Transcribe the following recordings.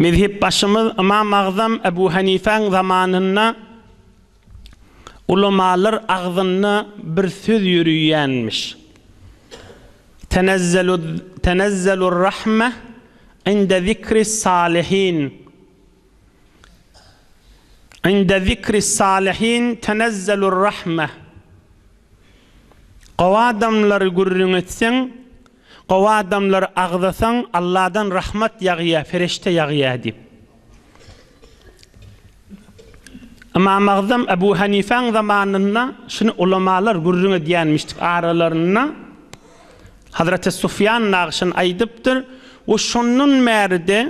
Mezhepbaşymyz Ymam Agzam Ebu Hanifäň zamanynda ulamalar agzynda bir söz ýörüýänmiş. Tenezzelu tenezzelur rahme inde zikris salihin. Inde zikris salihin tenezzelur rahme. Gowy adamlary gürrüň etseň, gowy adamlary agzasaň, Alladan rahmat ýagýar, pereşde ýagýar diýip. Ymam Agzam Ebu Hanifäň zamanynda şuny ulamalar gürrüň edýänmişdik aralarynda Hazreti Sufýan dagy şuny aýdypdyr we şondan bäri-de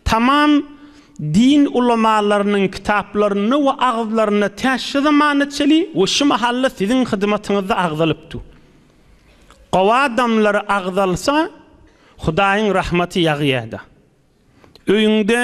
Tamam din ulamalarynyň kitaplarynda we agyzlarynda tä şu zamana çeli we şu mahalla siziň hyzmatyňyzda agzalypdy. Gowy adamlar agzalsa Hudaýyň rahmaty ýagýada. Öýüňde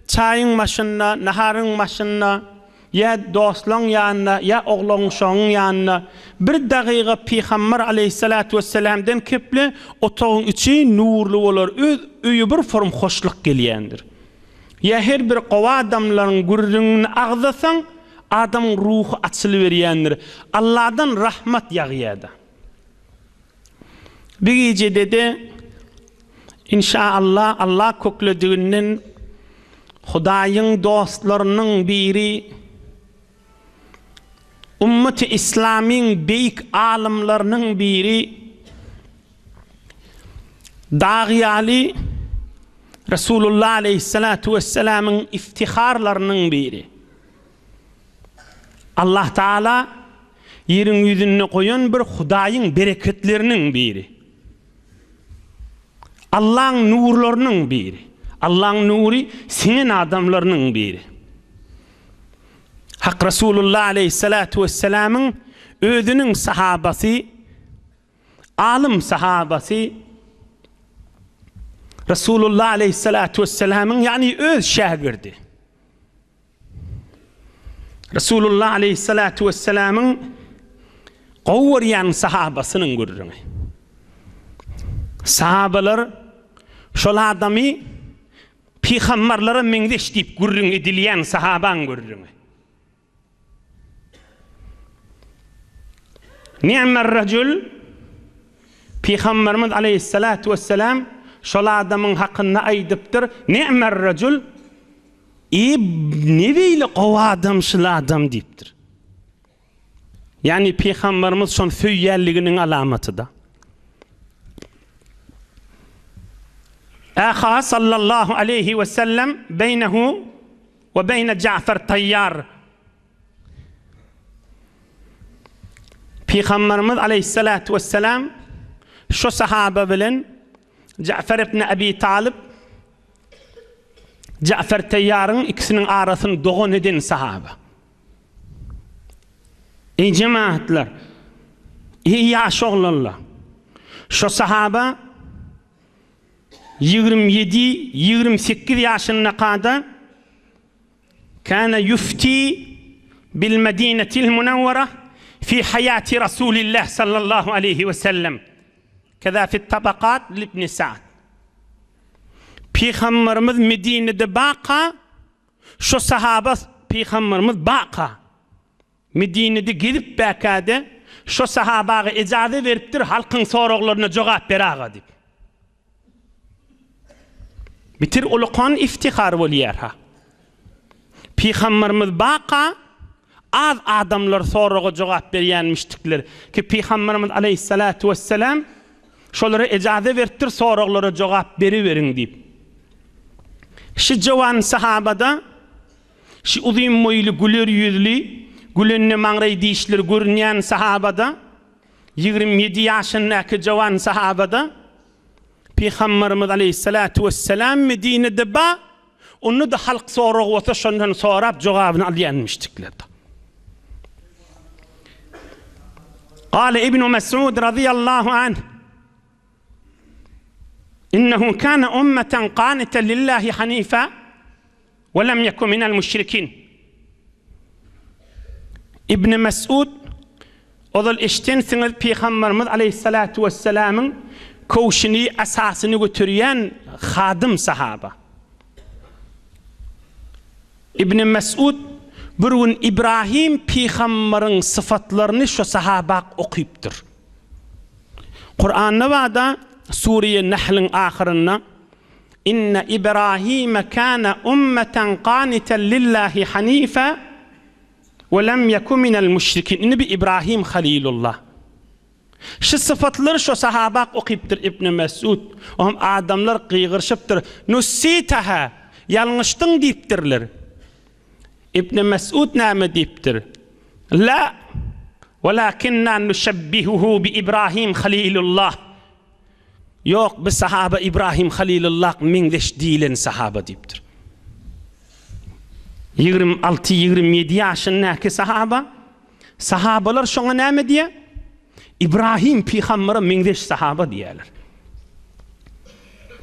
çaýyň başynda, naharyň başynda ýa dostlaň ýanynda, ýa oglaň-uşagyň ýanynda bir dagyga Pygamber aleýhissalatu wessalamdan keple, otagyň içi nurly bolar, öz öýe bir form hoşluk gelýändir. Ýa her bir gowy adamlaryň gürrüňini agzasaň, adamyň ruhy açylyberýändir. Alladan rahmat ýagýada. Bir gijede-de inşa-Allah Allah köklediginden Hudaýyň dostlarynyň biri Ummeti Islamyň beýik alymlarynyň biri dag ýaly Resulullah aleýhissalatu wessalamyň iftiharlarynyň biri. Allah Taala ýeriň ýüzünde goýan bir Hudaýyň bereketleriniň biri. Allaň nurlarynyň biri. Allaň nury siňen adamlarynyň biri. Hak Resulullah aleýhissalatu wessalamyň özüniň sahabasy, alym sahabasy Resulullah aleýhissalatu wessalamyň ýagny öz şägirdi. Resulullah aleýhissalatu wessalamyň gowy görýän sahabasynyň gürrüňi. Sahabalar şol adamy pygamberlere meňzeş diýip gürrüň edilýän sahabaň gürrüňi. Ni'mer rejul Pygamberimiz aleýhissalatu wessalam şol adamyň hakynda aýdypdyr, Ni'mer rejul E, ne beýle gowy adam şul adam diýipdir. Ýagny Pygamberimiz şony söýýänliginiň alamatyda. Aha sallallahu aleýhi we sellem beýnehu we beýne Ja'far Taýýar. Pygamberimiz aleýhissalatu wessalam şu sahaba bilen Ja'far ibn Abi Talyp Ja'far Taýýaryň ikisiniň arasyny dogan eden sahaba. Eý jemagatlar, eý ýaş oglanlar, şu sahaba 27, 28 ýaşyndakada Kana ýufti bil Medinetil Munawwara fi haýati Rasulillah sallallahu aleýhi we sellem. Keza fit tabakat libni Sa'd. Pygamberimiz Medinede baka, şo sahaba pygamberimiz baka Medinede gezip bäkäde şo sahabaga ejaza beripdir halkyň soraglaryna jogap ber aga diýip. Bitir ulukan iftihar bolýar ha. Pygamberimiz baka az adamlar soraga jogap berýänmişdikler ki Pygamberimiz aleýhissalatu wessalam şolara ejaza beripdir soraglara jogap beriberiň diýip. Şu jowan sahabada Şu uzyn boýly, güler ýüzli, gülende maňraý dişleri görünýän sahabada, 27 ýaşyndaky jowan sahabada Pygamberimiz aleýhissalatu wessalam Medinede ba, onda-da halk soragy bolsa şondan sorap jogabyny alýanmyşdyklar. Gale Ibn Mesud radiyallahu anh Innehu kana ummeten qaniten lillahi hanifa we lem yeku minel müşrikin. Ibn Mesud ozal eşdensiňiz Pygamberimiz aleýhissalatu wessalamyň köwşüni, asasyny göterýän hadym sahaba. Ibn Mesud bir gün Ibrahim pygambaryň syfatlaryny şo sahabak okypdyr. Kuranda barda Sure Nahlyň ahyrynda Inne Ibrahime kana ummeten kaniten lillahi hanifa we lem yeku minel müşrikin. Indi bi Ibrahim Halilullah. Şu sypatlary şo sahabak okypdyr Ibn Mesud. Oňam adamlar gygyryşypdyr, Nussitaha! Ýalňyşdyň diýipdirler. Ibn Mesud näme diýipdir? La, welakinna nuşebbihuhu bi Ibrahim Halilullah. Ýok, bi sahaba Ibrahim Halilullah meňzeş diýlen sahaba diýipdir. 26, 27 ýaşyndaky sahaba Sahabalar şoňa näme diýýär? Ibrahim pygambere meňzeş sahaba diýýärler.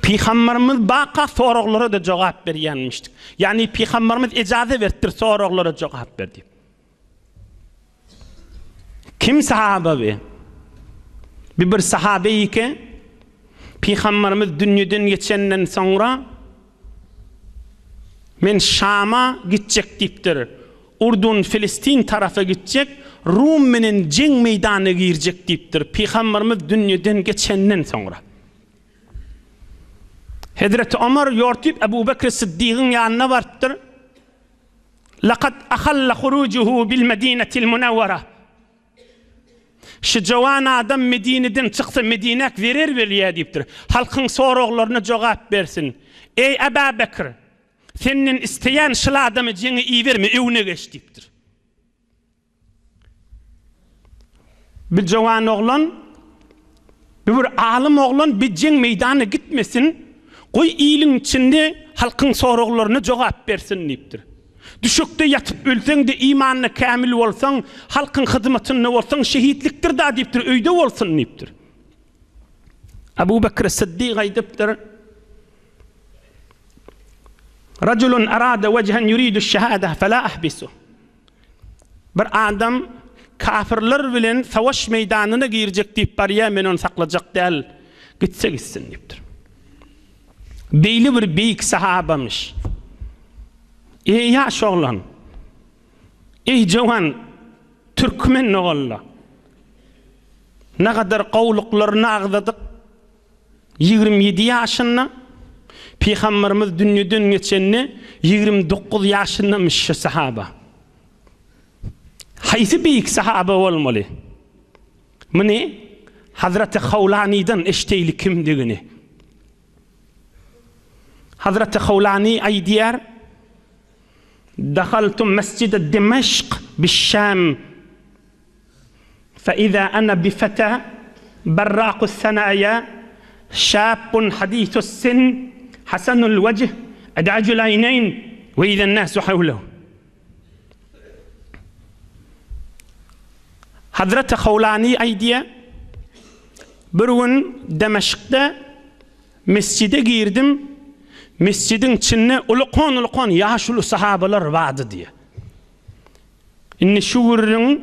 Pygamberimiz baka soraglara-da jogap berýänmişdik. Ýagny pygamberimiz ejaza beripdir soraglara jogap ber diýip. Kim sahaba bi? Bi bir sahabeýke pygamberimiz dünýeden geçenden soňra Men Şama gitjek diýipdir. Urdun, Filistin tarapa gitjek, Rum menen jeň meýdanyna girjek diýipdir. Pygamberimiz dünýeden geçenden soňra. Hezreti Omar ýortup Ebu Bekri Syddygyň ýanyna barypdyr. Laqad ahalla hurujuhu bil Medinetil Munawwara. Şu jowan adam Medineden çyksa Medinäk zerer berýär diýipdir. Halkyň soraglaryna jogap bersin. Eý Aba Bekr! Senden isleýän şul adamy jeňe iberme, öwüne geç diýipdir. Bir jowan oglan, bir bir alym oglan bir jeň meýdanyna gitmesin, goý iliň içinde halkyň soraglaryna jogap bersin diýipdir. Düşekde ýatyp ölseň-de imanda kämil bolsaň, halkyň hyzmatynda bolsaň şehitlikdir-da diýipdir, öýde bolsun diýipdir. Abu Bekr Syddyk aýdypdyr, Rajulun arada wejhen yuridu şehada fela ahbisu. Bir adam kafirler bilen savaş meýdanyna girjek diýip barýar, men ony saklajak däl, gitse gitsin diýipdir. Beýle bir beýik sahabamyş. Eý ýaş oglan! Eý jowan türkmen ogulla! Nagadar gowulyklaryny agzadyk. 27 ýaşynda Pygamberimiz dünýeden geçende 29 ýaşyndamyş şu sahaba. Haýsy beýik sahaba bolmaly? Muny Hazreti Hawlanydan eşdeýli kimdigini. Hazreti Hawlany aýdýar, Dahaltu mesjide Dimeşk biş-Şam, fe iza ana bi feta berrakus senaýa, şabbun hadisus sin, hasanul wejh, ed'ajul aýneýn, we izen nasu hawlehu. Hazreti Hawlany aýdýar, Bir gün Demeşkde mesjide girdim, mesjidiň içinde ulukan-ulukan ýaşuly sahabalar bardy diýýär. Indi şu gürrüň,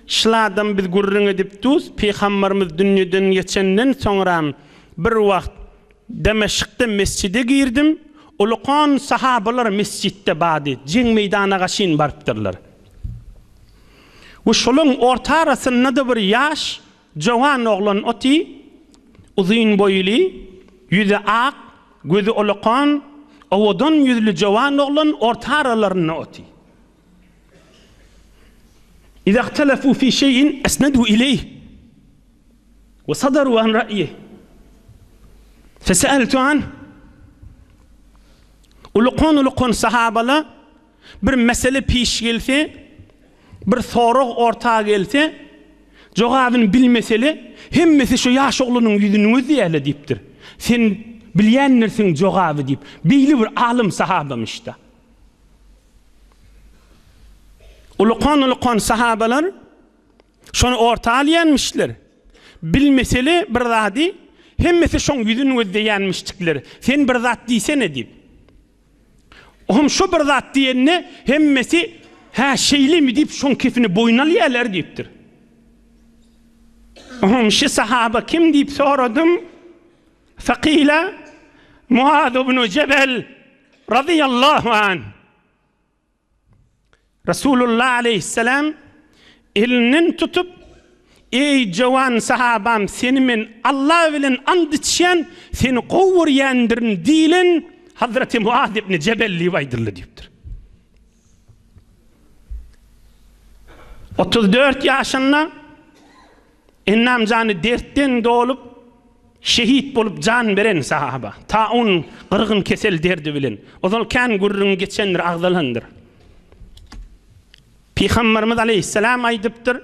şyladam biz gürrüň edip dus, Pygamberimiz dünýeden geçenden soňram bir wagt Demeşkde mesjide girdim, ulukan sahabalar mesjitde bardy, jeň meýdana gaşyn barypdyrlar. We şolaň orta arasynda-da bir ýaş, jowan oglan oty, uzyn boýly, ýüzi ak, gözi ulukan, owadan ýüzli jowan oglan orta aralarynda oty. Iza ihtelefu fi şeýin esnedu ileýh. We sadaru an ra'ýih. Fese'eltu anh. Ulukan-ulukan sahabala bir mesele piş gelse, bir sorag orta gelse, jogabyny bilmesele, hemmesi şu ýaş oglanyň ýüzüni gözleýärler diýipdir. Sen bilýändirsiň jogaby diýip. Beýle bir alym sahabamyş-da. Ulukan-ulukan sahabalar Şony orta alýanmyşlar. Bilmeseli bir zady, hemmesi şoň ýüzüni gözleýänmişdikler. Sen bir zat diýsene diýip. Ohm şo bir zat diýende hemmesi hä şeýlemi diýip şoň kefini boýun alýarlar diýipdir. Ohm şi sahaba kim diýip soradym. Fekile Muaz ibn Jebel razyýallahu anh. Resulullah aleýhissalam elinden tutup, Eý, jowan sahabam, seni men Alla bilen ant içýän, seni gowy görýändirin diýlen Hazreti Muaz ibn Jebel diýip aýdyldy diýipdir. 34 ýaşynda Ennam jany dertden dolup, şehit bolup jan beren sahaba. Taun, gyrgyn kesel derdi bilen. Ozal kän gürrüňi geçendir, agzalandyr. Pygamberimiz aleýhissalam aýdypdyr,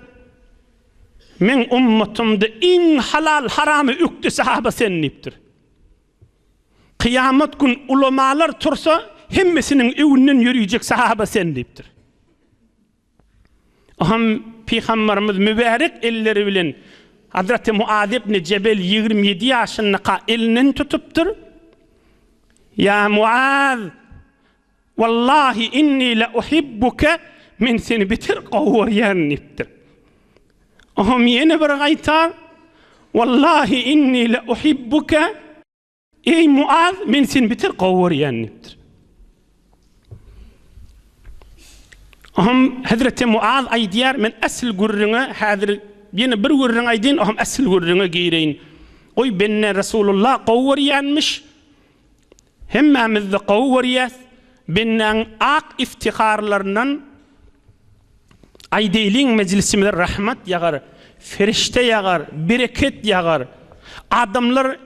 Meň ummatymda iň halal haramy ökde sahaba sen diýipdir. Kyýamat gün ulamalar tursa, hemmesiniň öňünden ýörüjek sahaba sen diýipdir. Ohm Pygamberimiz mübärek elleri bilen Hazreti Muaz ibn Jebel 27 ýaşyndaka elinden tutupdyr. Ýa Muaz, wallahi inni le uhibbuke, men seni beter gowy görýän diýipdir. Ohm ýene bir gaýtar, wallahi inni le uhibbuke, Eý, Muaz, men seni beter gowy görýän diýipdir. Ohm Hezreti Muaz aýdýar, men esl gürrüňe häzir ýene bir gürrüň aýdaýyn, ohm esl gürrüňe gireýin. Goý bende Resulullah gowy görýänmiş. Hemmämiz-de gowy görýäs. Bendäň ak iftiharlaryndan Aýdaýlyň mejlisimize rahmat ýagar, ferişde ýagar, bereket ýagar. Adamlar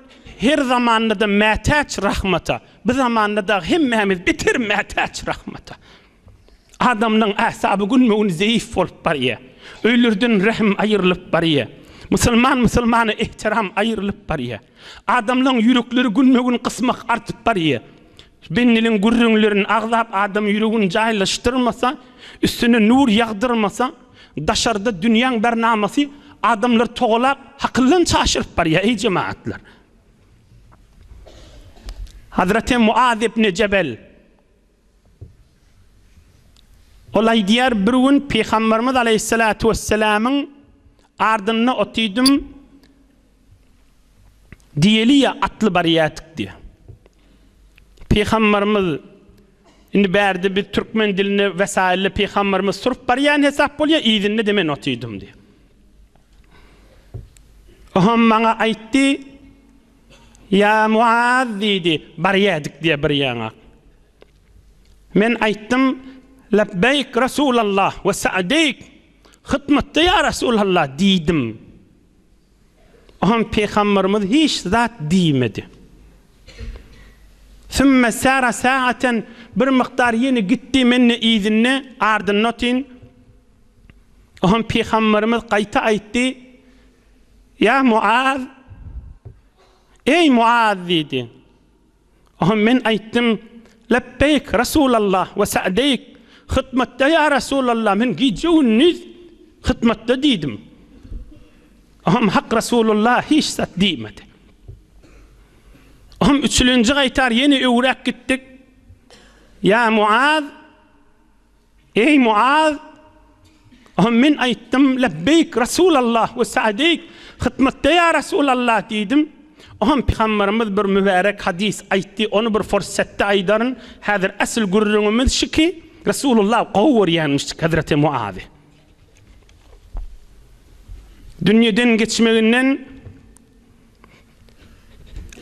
her zamanda-da mätäç rahmata, bu zamanda dagy hemmämiz beter mätäç rahmata. Adamlaň äsaby günbe-gün zeýif bolup barýar. Öýlerden rehim aýrylyp barýar. Musulman musulmana ehtiram aýrylyp barýar. Adamlaň ýürekleri günbe-gün gysmak artyp barýar. Bendiniň gürrüňlerini agzap adam ýüregini jaýlaşdyrmasa, üstüne nur ýagdyrmasa, daşarda dünýäň bernamasy adamlary togalap, hakyldan çaşyryp barýar, eý jemagatlar! Hazreti Muaz ibn Jebel Ol aýdýar, bir gün Pygamberimiz aleýhissalatu wessalamyň ardynda otydym, Diýeli-ýa atly barýadyk diýýär. Pygamberimiz indi bärde biz türkmen dilinde wesailde pygamberimiz sürüp barýan hesap bolýar, yzynda-da men otydym diýýär. Ohm maňa aýtdy, Ýa Muaz diýdi, barýadyk diýýär bir ýaňak. Men aýtdym, Lebbeýk Resulallah we sa'deýk, hytmatda ýa Resulallah diýdim. Oňa Pygamberimiz hiç zat diýmedi. Sümme sara sa'aten, bir mukdar ýene gitdi, men-de yzynda, ardynda otyryn. Oňa Pygamberimiz gaýta aýtdy, Ýa Muaz, eý Muaz diýdi. Oňa men aýtdym, Lebbeýk, Resulallah, we sa'deýk, hytmatda ýa Resulallah, men gije-gündiz hytmatda diýdim. Oňa Hak Resulullah hiç zat diýmedi. Oňa üçülenji gaýtar ýene öwräk gitdik. Ýa Muaz, Eý, Muaz! Oňa men aýtdym, Lebbeýk, Resulallah, we sa'deýk, hytmatda ýa Resulallah diýdim. Oňa Pygamberimiz bir mübärek hadys aýtdy, ony bir fursatda aýdaryn. Häzir asyl gürrüňimiz şu ki, Resulullah gowy görýänmişdik Hezreti Muazy. Dünýeden geçmeginden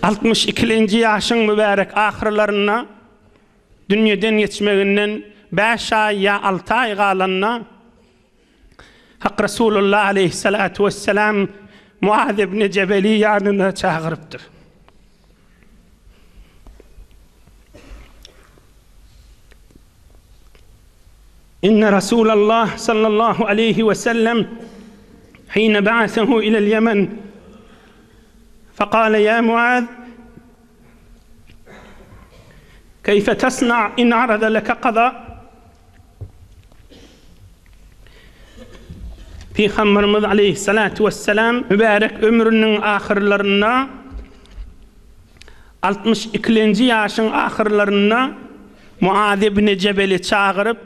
62-nji ýaşyň mübärek ahyrlarynda Dünýeden geçmeginden bäş aý ýa alty aý galanda, Hak Resulullah aleýhissalatu wessalam Muaz ibn Jebeli ýanyna çagyrypdyr. Inne Rasulallah sallallahu aleýhi we sellem hine ba'asehu ilel Ýemen fekale ýa Muaz Keýfe tasna in arada leke kaza Pygamberimiz aleýhissalatu wessalam mübärek ömrüniň ahyrlarynda 62-lenji ýaşyň ahyrlarynda Muaz ibn Jebeli çagyryp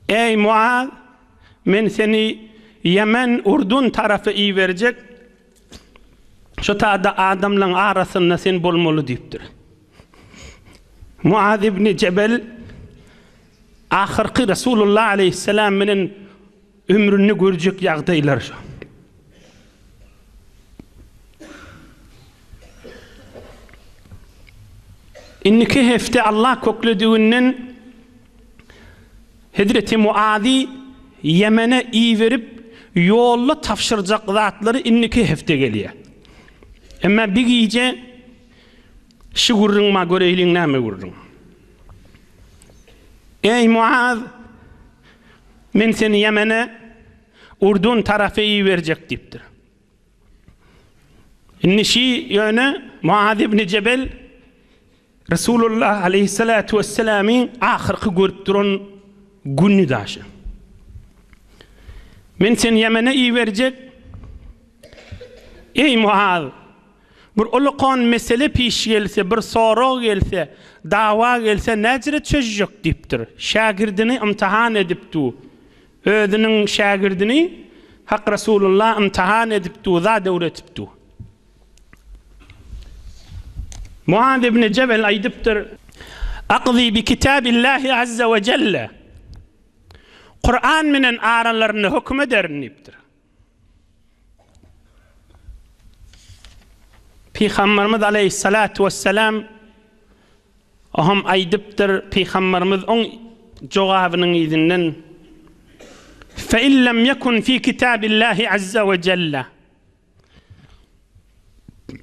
Eý Muaz men seni Ýemen, Urdun tarapa iberjek Şu tada adamlaň arasynda sen bolmaly diýipdir. Muaz ibn Jebel. Ahyrky Resulullah aleýhissalam bilen ömründe görjek ýagdaýlary şo. Indiki hepde Allah köklediginden Hezreti Muazy Ýemene iberip ýolda tabşyrjak zatlary indiki hepde gelýär. Emma bir gije şu gürrüň ma göreýliň näme gürrüň. Eý Muaz! Men seni Ýemene, Urdun tarapa iberjek diýipdir. Indi şi ýöne Muaz ibn Jebel Resulullah aleýhissalatu wessalamyň ahyrky görüp duran güni daşy. Men seni Ýemene iberjek. Eý Muaz! Bir ulakan mesele piş gelse, bir sorag gelse, dawa gelse näjire çözjek diýipdir. Şägirdini ymtahan edip du. Özüniň şägirdini Hak Resulullah ymtahan edip du, zat öwretip du. Muaz ibn Jebel aýdypdyr, Akzy bi kitabillahi azza we jelle. Kuran menen aralarynda höküm ederin diýipdir. Pygamberimiz aleýhissalatu wessalam oňam aýdypdyr, Pygamberimiz oň jogabynyň yzyndan Fe in lem yekun fi kitabillahi azza we jelle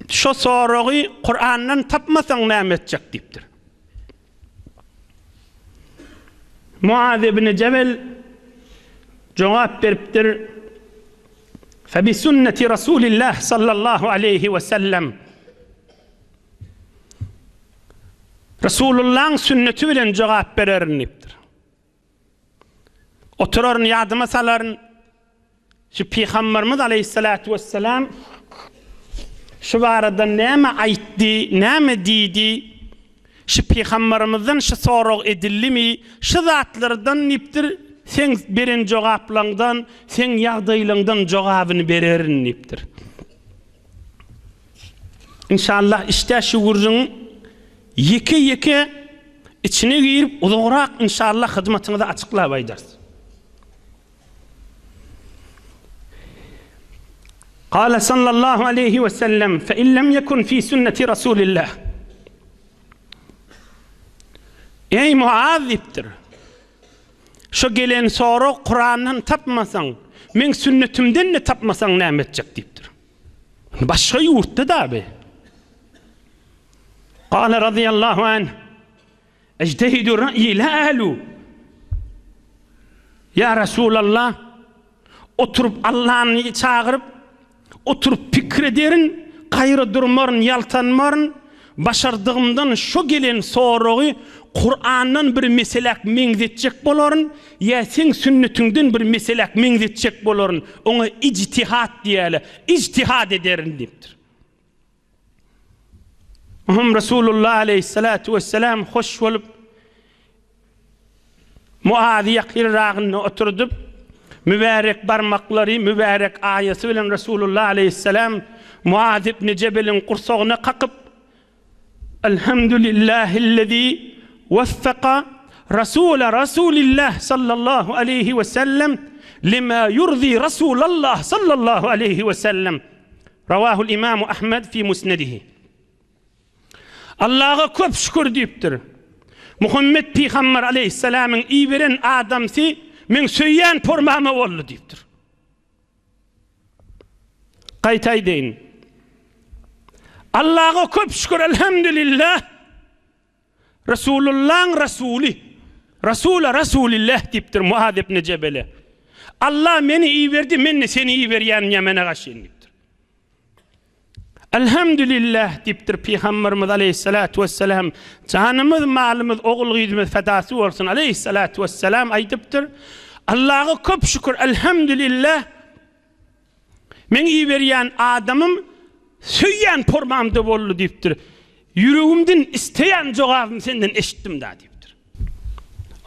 Şo soragy Kurandan tapmasaň näme etjek diýipdir. Muaz ibn Jebel jogap beripdir, Fe bi sünneti Rasulillah sallallahu aleýhi we sellem. Resulullahyň sünneti bilen jogap bererin diýipdir. Oturaryn ýadyma salaryn. Şu Pygamberimiz aleýhissalatu wessalam şu barada näme aýtdy, näme diýdi? Şu Pygamberimizden şu sorag edildimi? Şu zatlardan diýipdir, seň beren jogaplaňdan, seň ýagdaýlaňdan jogabyny bererin diýipdir. Inşallah işdä şu gürrüň ýeke-ýeke içine girip uzagrak inşallah hyzmatyňyza açyklap aýdarys. Kale sallallahu aleýhi we sellem fe in lem yekun fi sünneti Rasulillah. Eý Muaz diýipdir. Şo gelen sorag Kurandan tapmasaň, meň sünnetimden-de tapmasaň näme etjek diýipdir. Başga ýurtda da bi. Kale radiyallahu anh Ejtehidu ra'yi la ahlu. Ýa Resulallah, oturyp Allany çagyryp, oturyp pikir ederin, gaýra durmaryn, ýaltanmaryn, başardygymdan şo gelen soragy Kurandan bir meseläk meňzetjek bolaryn, ýa seň sünnetiňden bir meseläk meňzetjek bolaryn, oňa ijtihat diýýärler, ijtihat ederin diýipdir. Oňam Resulullah aleýhissalatu wessalam hoş bolup, Muazy ýakynragynda oturdyp, mübärek barmaklary, mübärek aýasy bilen Resulullah aleýhissalam Muaz ibn Jebeliň gursagyna kakyp, Elhamdülillahillezî weffeka Rasula Rasulillah sallallahu aleýhi we sellem lima ýurzi Rasulallah sallallahu aleýhi we sellem. Rawahul Imamu Ahmed fi Musnedihi. Allaha köp şükür diýipdir. Muhammet pygamber aleýhissalamyň iberen adamsy meň söýýän pormama boldy diýipdir. Gaýta aýdaýyn. Allaha köp şükür elhamdülillah. Resulullaň Resuly, Rasula Rasulillah diýipdir Muaz ibn Jebele. Allah meni iberdi, men-de seni iberýän Ýemene gaşyn diýipdir. Elhamdülillah diýipdir Pygamberimiz aleýhissalatu wesselam, janymyz, malymyz, ogul-gyzymyz fedasy bolsun aleýhissalatu wesselam aýdypdyr. Allaha köp şükür, elhamdülillah. Meň iberýän adamym söýýän formamda boldy diýipdir. Ýüregimden isleýän jogabymy senden eşitdim-dä diýipdir.